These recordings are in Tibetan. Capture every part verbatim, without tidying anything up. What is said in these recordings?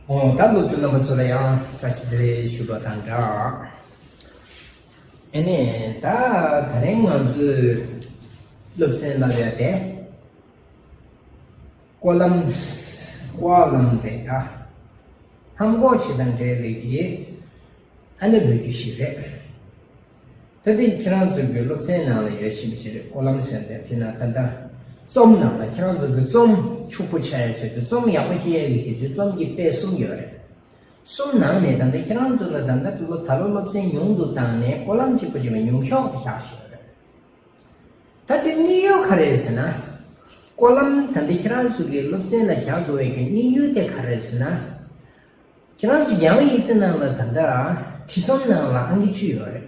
ཨོ། ད་སློབ་ཕྲུག་རྣམ་པ་ཚོ་ལ་ཡང་བཀྲ་ཤིས་བདེ་ལེགས་ཞུ་བ་དང་སྦྲགས། ཨ་ནི་ད་ད་རིང་ང་ཚོས་སློབ་ཚན་བསླབ་ཡ་དེ་ཀོ་ལམ། ཀོ་ལམ་རེད་ད། ལྷམ་གོག་ཅིག་དང་འབྲེལ་བའི་གི་ཨ་ནི་ལོ་རྒྱུས་ཤིག་རེད། ད་ལྟའི་ཁྱེད་རང་ཚོའི་གི་སློབ་ཚན་ནང་ལ་ཡོད་བཞིན་པ་ཞིག་རེད། ཀོ་ལམ་ཟེར་ཏེ་དེ་ན་ད་ལྟ་རྩོམ་ནང་ལ་ཁྱེད་རང་ཚོའི་གི་རྩོམ་ཕྱུག་པོ་ཆགས་ཡ་ཆེད་དུ། རྩོམ་ཡག་པོ་ཤེས་ཡ་གི་ཆེད་དུ་རྩོམ་གྱི་དཔེ་གསུམ་ཡོད་རེད། གསུམ་ནང་ནས་ད་ལྟ་ཁྱེད་རང་ཚོ་ལ་ད་ལྟ་ད་ལོ་ད་ལོ་སློབ་ཚན་ཉུང་དུ་བཏང་ནས་ཀོ་ལམ་གཅིག་པོ་ཞིག་ལ་ཉུང་ཤོས་དེ་བཞག་བཞག་ཡོད་རེད། ད་དེ་དམིགས་ཡུལ་ག་རེ་རེད་ཟེར་ན། ཀོ་ལམ་ད་ལྟ་ཁྱེད་རང་ཚོ་གི་སློབ་ཚན་ལ་བཞག་དགོས་པའི་གི་དམིགས་ཡུལ་དེ་ག་རེ་རེད་ཟེར་ན། ཁྱེད་རང་ཚོ་རྒྱ་ཡིག་ཚིག་ནང་ལ་ད་ལྟ་བྲིས་རྩོམ་ནང་ལ་ཨང་ཀི་བཅུ་ཡོད་རེད།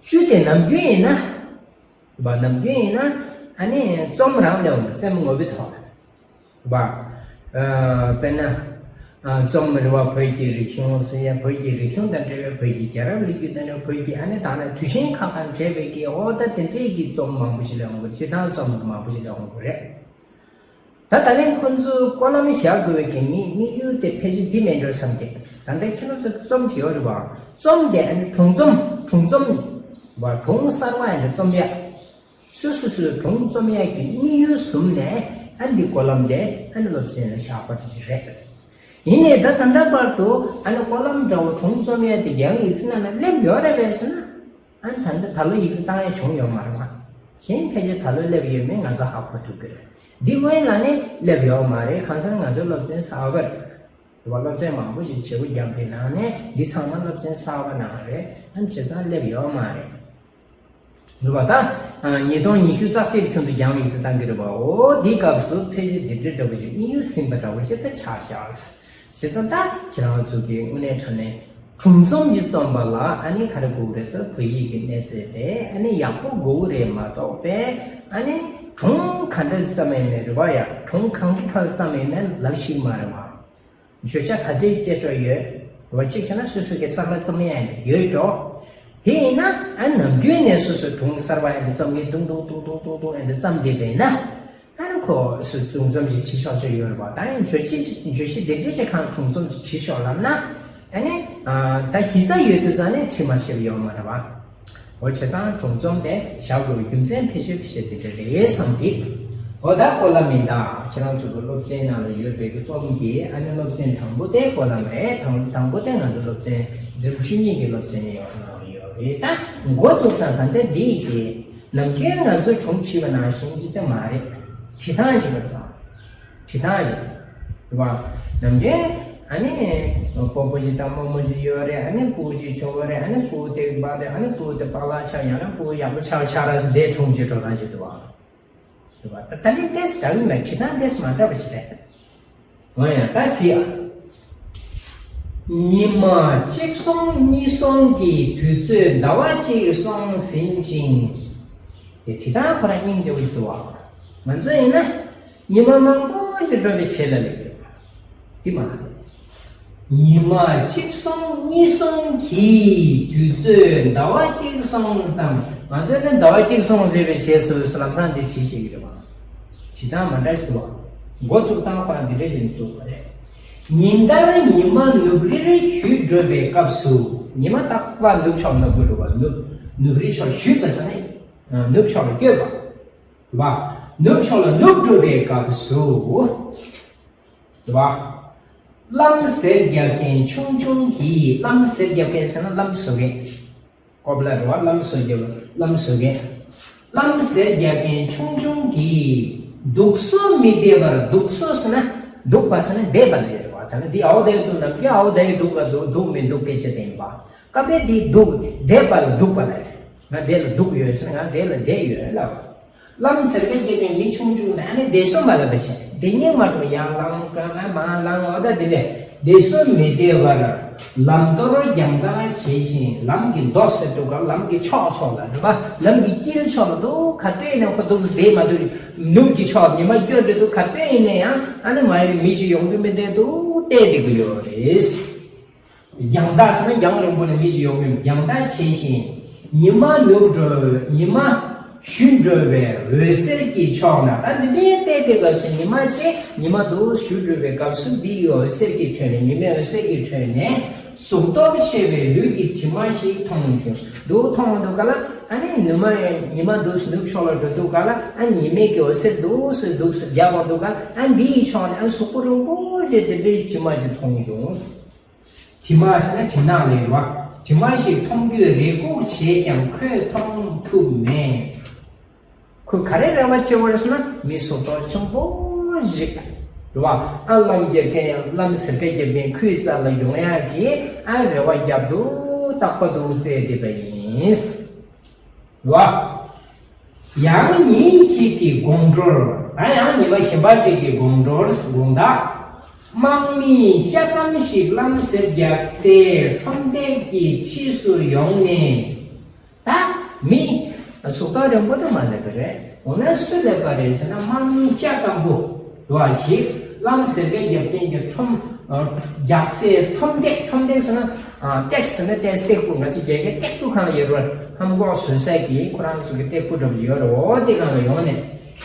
བཅུ་དེ་ནམ་རྒྱུན་ཡིན་ན། བ། ནམ་རྒྱུན་ཡིན་ན་ཨ་ནི་རྩོམ་རང་ལས་འོང་རྩེད་མོ་ངོ་བོའི་ཐོག་ལ། བ། ཨ། དཔེར་ན། ཨ། རྩོམ་རེ་བ་བོད་ཀྱི་རིག་གཞུང་ཟེར་ཡ། བོད་ཀྱི་རིག་གཞུང་དང་འབྲེལ་བའི། བོད་ཀྱི་རྒྱལ་རབས་ལོ་རྒྱུས་དང་འབྲེལ་བའི། བོད་ཀྱི་ཨ་ནི་ད་ནི་དུས་ཆེན་ཁག་དང་འབྲེལ་བའི་གི། འོ་ད་དེ་འདྲས་ཀྱི་རྩོམ་མང་པོ་ཞིག་ལས་འོང་གི་རེད། སྤྱིར་བཏང་རྩོམ་མང་པོ་ཞིག་ལས་འོང་གི་རེད། ད་ད་ལན་ཁོ་ཚོས་ཀོ་ལམ་བཞག་དགོས་པའི་གི་དམིགས་དམིགས་ཡུལ་དེ་ཕལ་ཆེར་འདི་མེད་འགྲོ་བསམ་གི། ད་ལྟ་ཁྱེད་རང་ཚོ་རྩོམ་བྲིས་ཡོད་རེད་བ། རྩོམ་དེ་ཨ་ནི་སྒྲུང་རྩོམ། སྒྲུང་རྩོམ་བ། སྒྲུང་གསར་བ་ཨ་ནི་རྩོམ་ཡ། སོ་སོ་སོའི་སྒྲུང་རྩོམ་ཡ་གི་དམིགས་ཡུལ་བཟུང་ནས་ཨ་ནི་ཀོ་ལམ་དེ་ཨ་ནི་སློབ་ཚན་ལ་བཞག་པ་དེ་ཅིག་རེད། ཡིན་ནའི་ད་ད་ལྟ་བར་དུ་ཨ་ནི་ཀོ་ལམ་འདྲ་བོ་སྒྲུང་རྩོམ་ཡ་དེ་རྒྱ་ཡིག་ཚིག་ནང་ལ་སླེབས་ཡོད་རེད་པས་ཟེར་ན། ཨ་ནི་ད་ལྟ་ད་ལོ་ཡིག་ཚད་བཏང་ཡ་བྱུང་ཡོད་མ་རེད་བ། གཞན་ཕལ་ཆེར་ད་ལོ་སླེབས་ཡོད་མེད་ང་ཚོ་ཧ་གོ་ཐུབ་ཀྱི་རེད། འདི་སྔོན་ལ་ནི་སླེབས་ཡོད་མ་རེད། གང་ཟེར་ན་ང་ཚོའི་སློབ་ཚན་གསར་པ་རེད། རེད་བ། སློབ་ཚན་མང་པོ་ཞིག་བྱེད་སྒོ་བརྒྱབ་པའི་ནང་ནས་འདི་ཚང་མ་སློབ་ཚན་གསར་པ་ནང་རེད། ཨ་ནི་བྱས་ཙང་སླེབས་ཡོད་མ་རེད། རེད་བ། ད་ཉིས་སྟོང་ཉི་ཤུ་རྩ་གཅིག་ཁྱོན་དུ་རྒྱ་ཡིག་ཚིག་བཏང་གི་རེད་བ། འོ་འདིའི་སྐབས་སུ་ཕལ་ཆེར་འདི་འདྲའི་འདྲ་བོ་ཞིག་དམིགས་ཡུལ་ཟིན་པ་འདྲ་བོ་ཅིག་ད་ཆགས་ཤག། བྱས་ཙང་ད་ཁྱེད་རང་ཚོ་གི་དངོས་གནས་དྲང་གནས་སྒྲུང་རྩོམ་གྱི་རྩོམ་པ་ལ་ཨ་ནི་ག་རེ་དགོས་རེད་ཟེར། བོད་ཡིག་གི་གནས་ཚད་དེ་ཨ་ནི་ཡག་པོ་དགོས་རེད་མ་གཏོགས་པས། ཨ་ནི་སྒྲུང་ག་འདྲ་བརྩམས་ཡིན་ནའི་རེད་བ་ཡ། སྒྲུང་གང་གི་ཁ་ལ་བརྩམས་ཡིན་ནའི་ལབ་ཤེས་མ་རེད་བ། བརྗོད་བྱ་ག་འདྲའི་སྐད་གྲགས་ཡོད་བ། གཅིག་བྱས་ན་སོ་སོ་གི་བསམ་བློ་རྩོམ་ཡ་ཡོད་འགྲོ། དེ་ཡིན་ན་ཨ་ནམ་རྒྱུན་ནས་སོ་སོ་སྒྲུང་གསར་པ་ཡང་འདི་རྩོམ་གི་འདུག་འདུག་འདུག་འདུག་འདུག་འདུག་ཡང་འདི་རྩོམ་བསྡད་པ་ཡིན་ན། ཨ་ནི་ཁོ་སུ་སྒྲུང་རྩོམ་ཞིག་བྲིས་ཆོག་ཆོག་ཡོད་རེད་བ། ད་ཡང་བརྗོད་གཞི་བརྗོད་གཞི་འདི་འདྲ་ཞིག་གང་སྒྲུང་རྩོམ་ཞིག་བྲིས་ཆོག་ལབ་ན། ཨ་ནི་ཨ་ད་གཞི་རྩ་ཡོད་དུས་ཙང་ནས་བྲིས་མ་ཤེས་པ་ཡོད་མ་རེད་བ། འོ་བྱས་ཙང་སྒྲུང་རྩོམ་དེ་བཞག་དགོས་པའི་རྒྱུ་མཚན་ཕལ་ཆེར་ཕལ་ཆེར་འདི་འདྲ་རེད་བསམ་གི། འོ་ད་ཀོ་ལམ་ཡིན་ད། ཁྱེད་རང་ཚོ་གི་སློབ་ཚན་ནང་ལ་ཡོད་པའི་གི་རྩོམ་གྱི་ཨ་ནི་སློབ་ཚན་དང་པོ་དེ་ཀོ་ལམ་རེད། དང་དང་པོ་དེ་ང་ཚོ་སློབ་ཚན་འཛིན་གྲྭ་བཅུ་གཉིས་ཀྱི་སློབ་ཚན་ཡོད་ནང་ཡོད་རེད། ད་འགོ་བཙུགས་ཙང་ད་ལྟ་འདི་ཡི་གི་ནམ་རྒྱུན་ང་ཚོས་སྒྲུང་བྲིས་པ་ནང་བཞིན་ཅིག་ད་མ་རེད། བྲིས་སྟངས་ཅིག་རེད་ད། བྲིས་སྟངས་ཅིག་རེད་བ། ནམ་རྒྱུན་ཨ་ནི་སྤོ་སྤོ་ཅིག་དང་རྨོ་མོ་ཅིག་ཡོད་རེད། ཨ་ནི་སྤུ་གུ་ཅིག་བྱུང་བ་རེད། ཨ་ནི་སྤུ་གུ་དེ་འབག་དེ་ཨ་ནི་སྤུ་གུ་དེ་པག་ལག་ཆགས། ཡང་ན་སྤུ་གུ་ཡག་པོ་ཆགས་ཆགས་ར་ཟེར་དེ་སྒྲུང་ཅིག་འགྲོ་སྟངས་ཅིག་འདུག་བ། རེད་བ། ད་ད་ནི་ཏེས་འདྲ་གི་མེད། བྲིས་སྟངས་ཏེས་མ་འདྲ་བ་ཞིག་རེད། འོ་ཡ་ད་གཟིགས་ཨ། ཉི་མ་གཅིག་སོང་གཉིས་སོང་གི་དུས་ཚོད་ཟླ་བ་གཅིག་སོང་ཟིན་ཅིང་། དེ་བྲིས་སྟངས་ཁོ་རང་སྙིང་རྗེ་པོ་ཞིག་འདུག་བ། ང་ཚོ་ཡིན་ན་ཉི་མ་མང་པོ་ཞིག་འགྲོ་བའི་ཞལ་ལ་སླེབས་ཡོད། འདི་མ་རེད། ཉི་མ་གཅིག་སོང་གཉིས་སོང་གི་དུས་ཚོད་ཟླ་བ་གཅིག་སོང་ཙམ། ང་ཚོས་ནི་ཟླ་བ་གཅིག་སོང་ཟེར་བའི་རྗེས་སུ་ལམ་སང་འདི་བྲིས་ཤེས་ཀྱི་རེད་བ། བྲིས་སྟངས་མ་འདྲ་ཞིག་བ། འགོ་བཙུགས་སྟངས་ཁོ་རང་འདི་འདྲ་ཞིག་བཙུགས་པ་རེད། ཉིན་ལྟར་ཉི་མ་ནུབ་རིར་བཞུད་འགྲོ་བའི་སྐབས་སུ། ཉི་མ་རྟག་པར་ནུབ་ཕྱོགས་ནུབ་དགོས་འགྲོ་བ། ནུབ་ནུབ་རིའི་ཕྱོགས་བཞུད་པ་ཟེར་ན་ནུབ་ཕྱོགས་ལ་བསྐྱོད་པ། བ། ནུབ་ཕྱོགས་ལ་ནུབ་འགྲོ་བའི་སྐབས་སུ། བ། ལམ་ཟེར་རྒྱག་མཁན་ཆུང་ཆུང་གིས། ལམ་ཟེར་རྒྱག་མཁན་ཟེར་ན་ལམ་བཟོ་མཁན། ཀོ་པ་ལ་རེད་བ། ལམ་བཟོ་རྒྱག་ལམ་བཟོ་མཁན། ལམ་ཟེར་རྒྱག་མཁན་ཆུང་ཆུང་གིས། འདུག་སོ་མི་བདེ་བར། འདུག་སོ་ཟེར་ན་འདུག་པ་ཟེར་ན་བསྡད་པ་ལ་རེད་བ། ད་ནི་འདི་ཨའོ་བསྡད་འདུག་ནམ་རྒྱུན་ཨའོ་བསྡད་འདུག་ལ་འདུག་འདུག་མི་འདུག་སྐད་ཆ་དེ་ཡིན་པ། སྐབས་རེ་འདི་འདུག་བསྡད་པ་ལ་འདུག་པ་ལ་རེད། ང་འདི་ལ་འདུག་ཡོད་ཟེར་ན་ང་འདི་ལ་བསྡད་ཡོད་ལབ། ལམ་ཟེར་མཁན་གྱི་མི་ཆུང་ཆུང་ནི་ཨ་ནི་བདེ་སོང་མ་ལབ་པ་བྱས། བདེ་སྙིང་མ་འདོད། ཡར་ལངས་ག་ན་མར་ལངས། འོ་ད་དེ་ནས་བདེ་སོང་མི་བདེ་བར་ལམ་མདོར་རྒྱང་ལྟ་བྱེད་བཞིན། ལམ་གྱི་མདོ་ཟེར་དུས་ཀ་ལམ་གྱི་ཕྱོགས་ཕྱོགས་ལ་རེད་པ། ལམ་གྱི་དཀྱིལ་ཕྱོགས་ལ་འདུག་ག་ལྟོས་ནས་ཁོ་འདུག་བསྡད་མ་འདུག་ནུབ་ཀྱི་ཕྱོགས་ཉི་མ་སྐྱོ་འདྲ་འདུག་ག་ལྟོས་ཡིན་ན་ཡང་ཨ་ནི་མ་ཡིན་མི་ཞིག་ཡོང་གི་མི་འདུག་བལྟས་བསྡད་ཀྱི་ཡོད་རེད། རྒྱང་ལྟ་ཟེར་ན་རྒྱང་རིང་པོ་ནས་མི་ཞིག་ཡོང་གི་རྒྱང་ལྟ་བྱེད་བཞིན། ཉི་མ་ནུབ་འགྲོ། ཉི་མ། བཞུད་འགྲོ་བའི་འོད་ཟེར་གྱི་ཕྱོགས་ན། ད་འདི་འདྲའི་བལྟས་ཏེ་སྐབས་སུ་ཉི་མ་གཅིག་ཉི་མ་དུ་བཞུད་འགྲོ་བའི་སྐབས་སུ་འདི་ཡི་འོད་ཟེར་གྱི་ཁྲོད་ནས། ཉི་མའི་འོད་ཟེར་གྱི་ཁྲོད་ནས་གཟུགས་སྟོབས་ཆེ་བའི་ལུས་ཀྱི་དྲི་མ་ཞིག་མཐོང་བྱུང་། འདུག་མཐོང་འདུག་ག་ལ། ཨ་ནི་ནུ་མ་ཉི་མ་འདུག་ནུབ་ཕྱོགས་ལ་འགྲོ་འདུག་ག་ལ། ཨ་ནི་ཉི་མའི་གི་འོད་ཟེར་འདུག་སུ་འདུག་སུ་རྒྱབ་པ་འདུག་ག་ལ། ཨ་ནི་འདི་ཡི་ཕྱོགས་ནས་ཨ་གཟུགས་པོ་རིང་པོ་ཞིག་དེ་འདྲའི་དྲི་མ་ཞིག་མཐོང་བྱུང་། དྲི་མ་ཟེར་ན་དྲི་ནག་ལས་རེད་བ། དྲི་མ་ཞིག་མཐོང་རྒྱུའི་རེ་སྒུག་བྱས་ཀྱང་ཁོས་མཐོང་ཐུབ་མེད། ཁོས་ག་རེ་རེ་བ་བྱེད་པ་རེད་ཟེར་ན། མི་གཟུགས་སྟོབས་ཆེན་པོ་ཞིག་རེད་བ། ཨ་ལམ་རྒྱག་མཁན་ཡང་ལམ་ཟེར་མཁན་རྒྱབ་མཁན་ཁོའི་རྩ་ལ་ཡོང་ཡག་གི་ཨ་རེ་བ་རྒྱབ་འདུག་རྟག་པ་འདུག་བལྟས་བསྡད་པ་ཡིན། རེད་བ། ཡང་ཉིན་ཞིག་གི་དགོང་དྲོར། ད་ཡང་ཉི་མ་གཞན་པ་ཅིག་གི་དགོང་དྲོར་དགོང་དག་དམག་མི་ཤ་སྐམ་ཞིག་ལམ་ཟེར་རྒྱག་སའི་ཁྲོམ་སྟེགས་ཀྱི་འཁྲིས་སུ་ཡོང་ནས། ད་མི་གཟུགས་སྟོབས་རིང་པོ་དུ་མ་སླེབས་པ་རེད། འོ་ན་སུ་སླེབས་པ་རེད་ཟེར་ན། དམག་མི་ཤ་སྐམ་པོ་བ་ཞིག་ལམ་ཟེར་མཁན་རྒྱབ་མཁན་གྱི་ཁྲོམ་རྒྱག་སའི་ཁྲོམ་སྟེགས། ཁྲོམ་སྟེགས་ཟེར་ན། སྟེགས་ཟེར་ན་སྟེགས། སྟེགས་བུ། ང་ཚོ་རྒྱ་སྐད་སྟེགས་བུ་སྒང་ལ་ཡོད་རེད། ཧམ་གོག་བཟོ་ས་གི་ཁོ་རང་ཚོ་གི་སྟེགས་བུ་འདྲ་པོ་ཡོད་རེད། འོ་དེ་སྒང་ལ་ཡོང་ནས།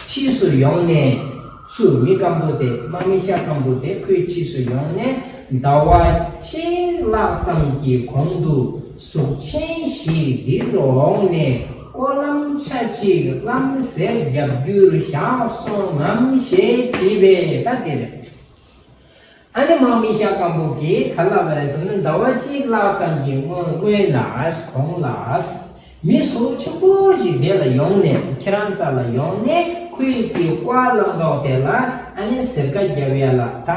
འཁྲིས་སུ་ཡོང་ནས། སུ། མི་སྐམ་པོ་དེ། དམག་མི་ཤ་སྐམ་པོ་དེ་ཁོའི་འཁྲིས་སུ་ཡོང་ནས། ཟླ་བ་གཅིག་ལྷག་ཙམ་གྱི་གོང་དུ་གཟུགས་ཆེན་ཞིག་འདིར་འོངས་ནས། སྐོར་ལམ་ཆ་གཅིག་ལམ་ཟེར་རྒྱབ་རྒྱུར་བཞག་སོང་ངམ་ཞེས་དྲིས་པས། ད་དེ་རེད། ཨ་ནི་དམག་མི་ཤ་སྐམ་པོ་གིས་ག་ལབ་པ་རེད་ཟེར་ན། ཟླ་བ་གཅིག་ལྷག་ཙམ་གྱི་སྔོན། སྔོན་ལ། གོང་ལ། མི་གཟུགས་ཆེན་པོ་ཞིག་དེ་ལ་ཡོང་ནས། ཁྱེད་རང་རྩ་ལ་ཡོང་ནས། ཁོའི་གི་སྐོར་ལམ་ཐོག་དེ་ལ་ཨ་ནི་ཟེར་ཀ་རྒྱབ་ཡ་ལ། ད་